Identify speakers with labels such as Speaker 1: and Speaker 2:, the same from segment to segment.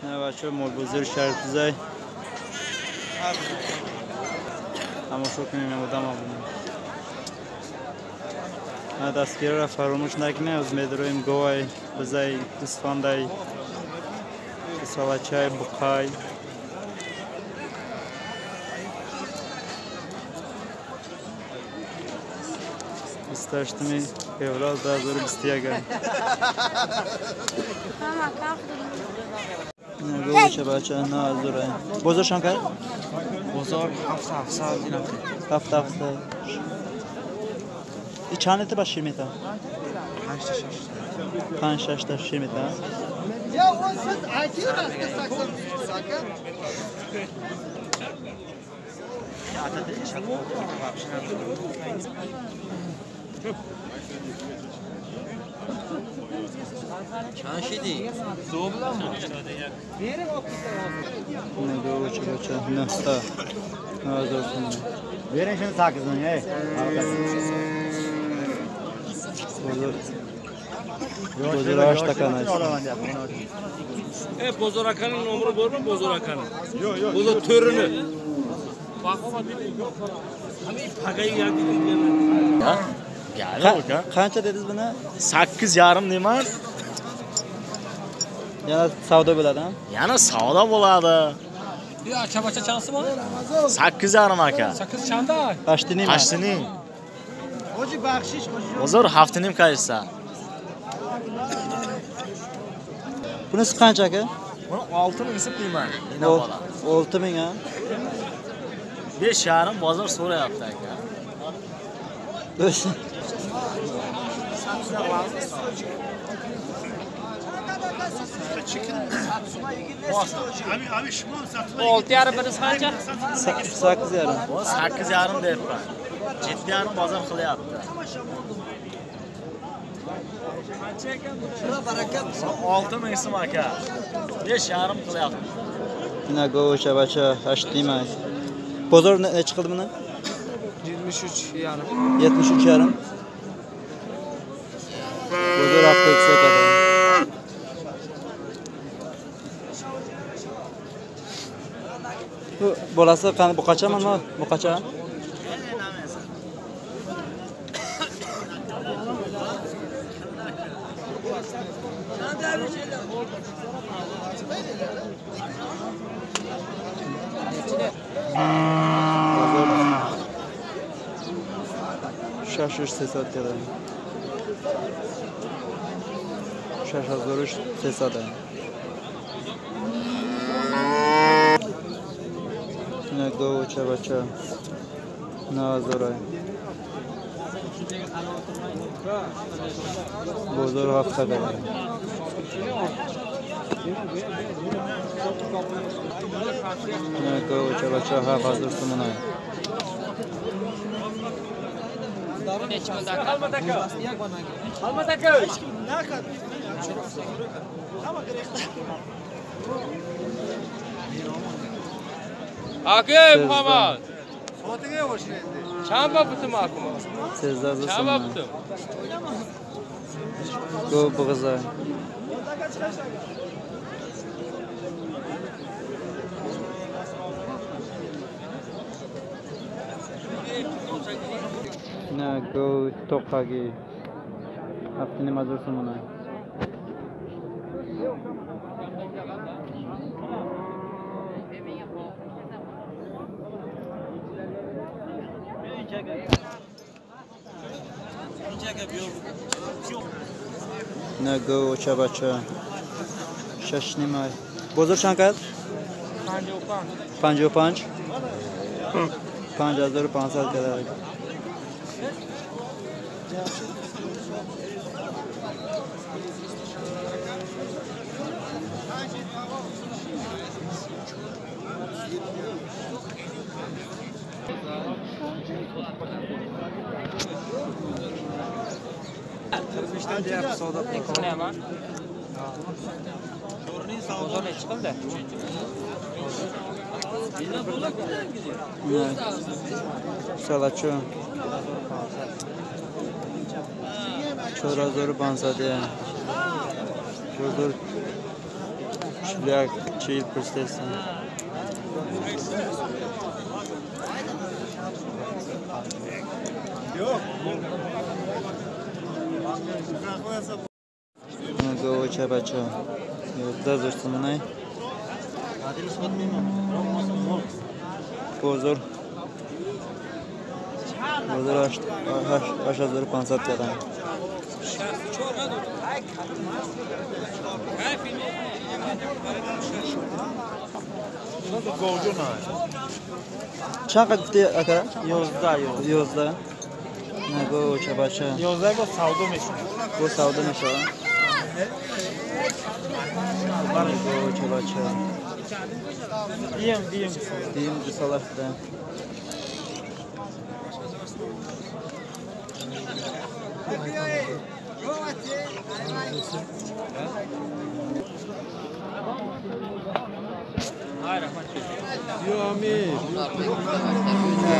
Speaker 1: Бачаҳо, молбозори Шарифзай тамошо кунем, одама бинем. Дастгириро фаромӯш накунем, аз медроем говай, бизай, гӯсфандай, писалачай, буқай. 28 феврал 2021. Бача, бача, 9000. Бозор чанд кард?
Speaker 2: Бозор 7700 инам.
Speaker 1: 7700. И чанд литр ба шир метавад?
Speaker 2: 5 6.
Speaker 1: 5-6 та шир метавад.
Speaker 2: Чанд шидӣ?
Speaker 1: Бача, бача, 9 9000 сомон.
Speaker 3: Verin şimdi sakızını, ey.
Speaker 1: Bozor 8 taka.
Speaker 4: Bozor akanın nomeri bor mu Bozor akanın? Yok yok. Bozor törünü.
Speaker 1: Qancha dediniz buni?
Speaker 5: 8,5 deyman.
Speaker 1: Yana savdo bo'ladi, ha?
Speaker 5: Yana savdo bo'ladi.
Speaker 4: Bir acha-bacha chansi bor?
Speaker 5: 8,5 aka.
Speaker 4: 8 chanda?
Speaker 1: 8,5.
Speaker 5: 8,5. Bozor 7,5 qaysa.
Speaker 1: Bunisi qancha aka?
Speaker 5: Buni 6,000 isib deyman. Ina bola.
Speaker 1: 6,000 ha?
Speaker 5: 5,5 bozor so'rayapti aka.
Speaker 1: 5.
Speaker 4: Olti yarim birisi qancha?
Speaker 1: 8,5.
Speaker 5: 8,5 deyapman. 7,5 bozor qilyapti. 6,000 so'm aka. 5,5 qilyapti.
Speaker 1: Mana go'sha bacha 8,5. Bozor necha qildi buni?
Speaker 2: 73,5.
Speaker 1: 73,5. Bozor hafta kadar. Bu bolasi qani, bu qachon mana bu qachon? Bozor 6300 kadar. 6300. Go'cha bacha 9000. Bozor hafta kadar. Go'cha bacha 7000 so'm.
Speaker 4: Aka Muhammad. Чанд ба бутум акума?
Speaker 1: 13
Speaker 4: Чанд ба бутум?
Speaker 1: Go bug'za. Na go to'qagi. 7,5 so'm. Na go'cha bacha 6,5. Bozor чанд кард? 55. 5500 kadar.
Speaker 4: Bozor nechi qildi?
Speaker 1: Salachu 4500. Bozor 41 40 пурсидастанд. Говоча бача 11 сомонай. Бозор 8500 кардам. Чанд қад гуфти ака?
Speaker 6: 11.
Speaker 1: 11. На говоча бача.
Speaker 6: 11 бо савдо мешавад.
Speaker 1: Бо савдо мешавад. Говоча бача.
Speaker 6: Дим.
Speaker 1: Дим ду сола шуда.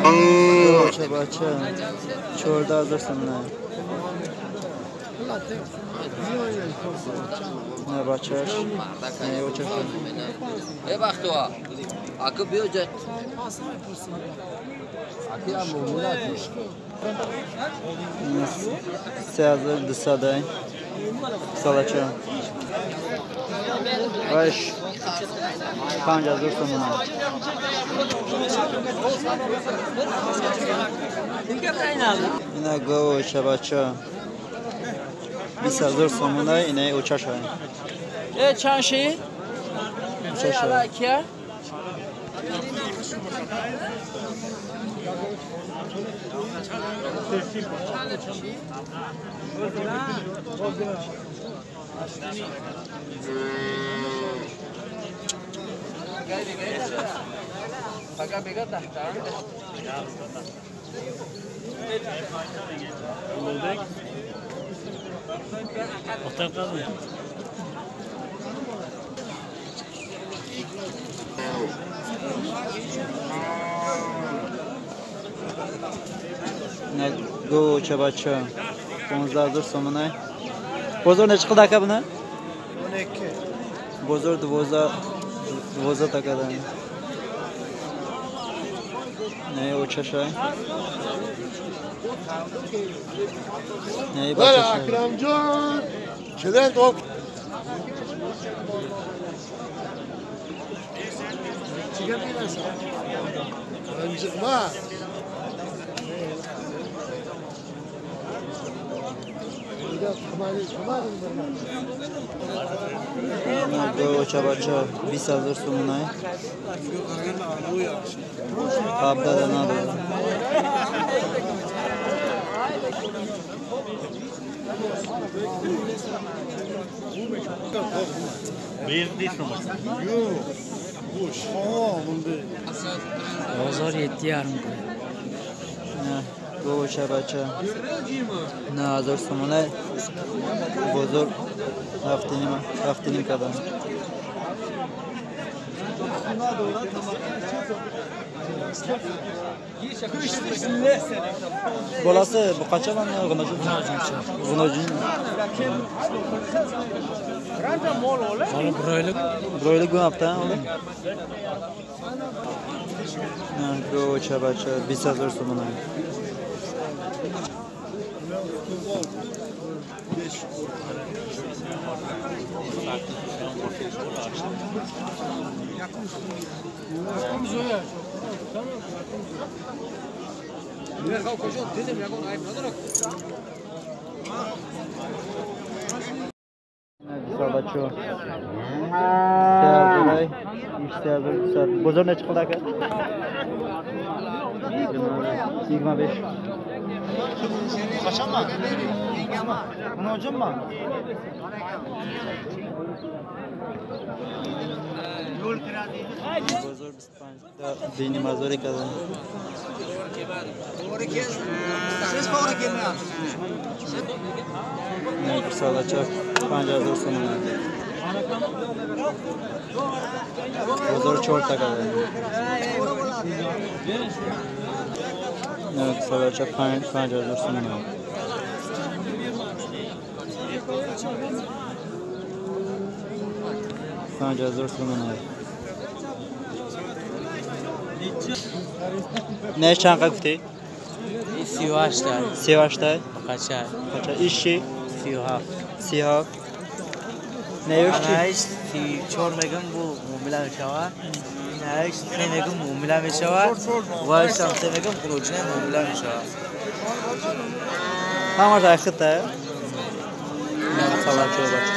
Speaker 1: Говоча бача 14 сомона. Не бачаш, не очаш.
Speaker 7: Эй бахтуа, аку биё ҷа. Аки аму
Speaker 1: 3200 салача. Ваш 5000 сомона. Ина говоча бача 20000 сомона, инаи очаша.
Speaker 2: Чанд шид?
Speaker 1: Очаша.
Speaker 2: Кия?
Speaker 1: На говоча бача 15000 сомона. Бозор нечи қилди ака буни?
Speaker 6: 12.
Speaker 1: Бозор 12 такадан. Не очаша. Не бачаша.
Speaker 8: Акрамҷон, чидан топ. Чига мерасад? Ранҷиқма.
Speaker 1: Говоча бача 20000 сомона. 17 да надорад.
Speaker 2: Бозор 7,5 кунад.
Speaker 1: Говоча бача 9000 сомона. Бозор 7,5 кардам. Bolasi buqacha mi? G'unojin. G'unojin.
Speaker 4: Bola bir oylik.
Speaker 1: Bir oylik bo'lmabdi, o'g'lim. Говоча бача 20000 сомона. Бачо 3000 Bozor necha qildi aka? 25.
Speaker 3: Qachonmi? Munojimmi?
Speaker 1: Bozor 25 dini mazori kadan.
Speaker 3: Siz to'g'ri kelmayapsiz.
Speaker 1: Salacha 5000 so'm. Bozor 4 taka. Salacha 5000 so'm. 5000 сомон. Не чанд гуфтӣ?
Speaker 2: 38 та.
Speaker 1: 38 та.
Speaker 2: Қача.
Speaker 1: Қача. Иши?
Speaker 2: 37.
Speaker 1: 37. Не ёшти?
Speaker 2: 34 мегам бу муомила мешавад. Ин 8 мегам муомила мешавад. Ва 3 мегам хурӯҷина муомила мешавад.
Speaker 1: Ҳамаш айхита? Не, салачо бача.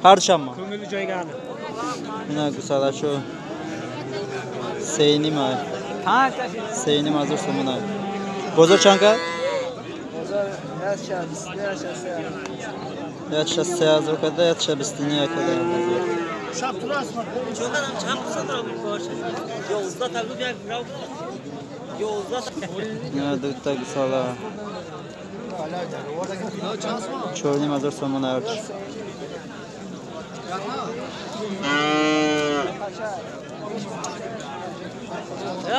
Speaker 1: Ҳар душанба? Ина гусалачо 3.5. 3.5 ҳазор сомон. Бозор чанд кард? 163 ҳазор карда, 129 карда бозор. Ина дута гусала 4.5 ҳазор сомон ҳарчи.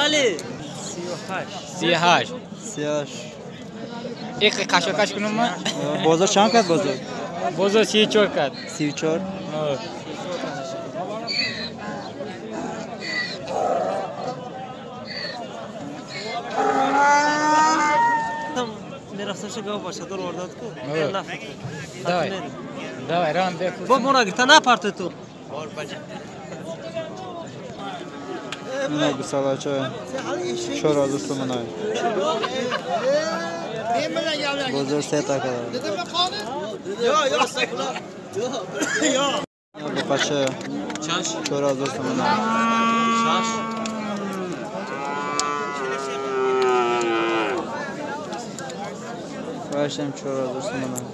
Speaker 2: Ali
Speaker 9: 38.
Speaker 1: 38.
Speaker 9: Их қашақаш кунам?
Speaker 1: Бозор чанд кард бозор?
Speaker 9: Бозор 34 кард.
Speaker 1: 34.
Speaker 9: Давай. Давай, рам бефурӯш.
Speaker 2: Бо мора гирта напарте ту.
Speaker 1: Ина гусалачо 4000 сомон. Бозор сета кард. Буқача 4000 сомон. Вашем 4000 сомон.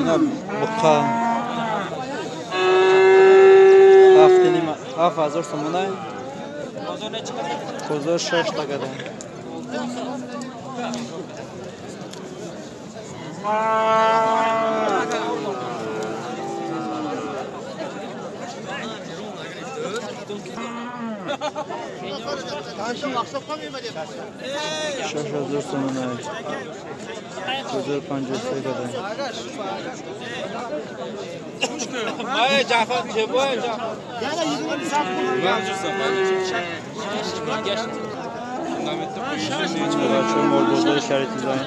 Speaker 1: Ина буқа 7000 сомон. Бозор 6 та карда. 6000 сомон. Бозор 53 карда. Бачо молбозори шарити зайн.